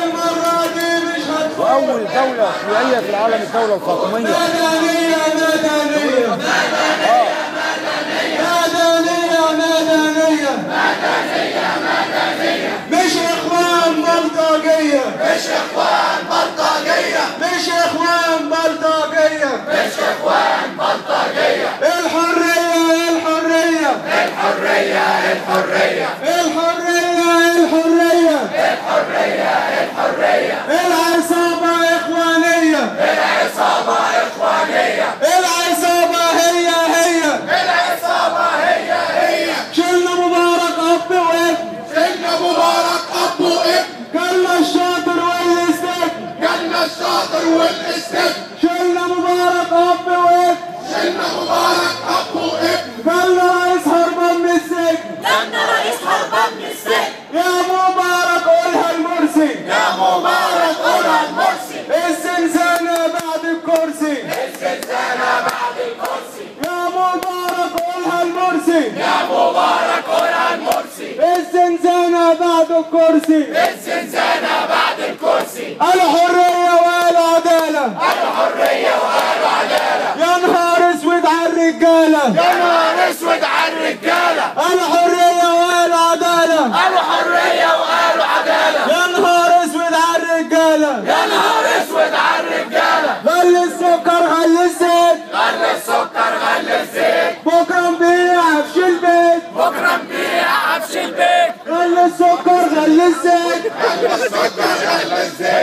المرة دي مش هتفوت. وأول دولة شيوعية في العالم الدولة الفاطمية. مدنية مدنية مدنية مدنية مدنية مدنية، مش إخوان بلطجية، مش إخوان بلطجية، مش إخوان بلطجية، مش إخوان بلطجية. الحرية الحرية الحرية الحرية الحرية الحرية الحرية الحرية. العصابة إخوانية، العصابة إخوانية، العصابة هي هي، العصابة هي هي. شلنا مبارك أب وابن، شلنا مبارك أب وابن، جالنا الشاطر والاستبن، جالنا الشاطر والاستبن. شلنا مبارك أب وابن، شلنا مبارك أب وابن، جالنا رئيس هربان من السجن، جالنا رئيس هربان من السجن. يا مبارك قولها المرسي، يا مبارك قولها المرسي، الزنزانة بعد الكرسي، الزنزانة بعد الكرسي. يا مبارك قولها المرسي، يا مبارك قولها المرسي، الزنزانة بعد الكرسي، الزنزانة بعد الكرسي. الحرية والعدالة، الحرية والعدالة. يا نهار اسود على الرجالة، يا نهار اسود على الرجالة. الحرية والعدالة، الحرية والعدالة. يا نهار اسود على الرجالة، يا نهار اسود على الرجالة. غلي السكر غلي الزيت، غلي السكر غلي الزيت، بكرة نبيع عفش البيت، بكرة نبيع عفش البيت. غلي السكر غلي الزيت، غلي السكر غلي الزيت،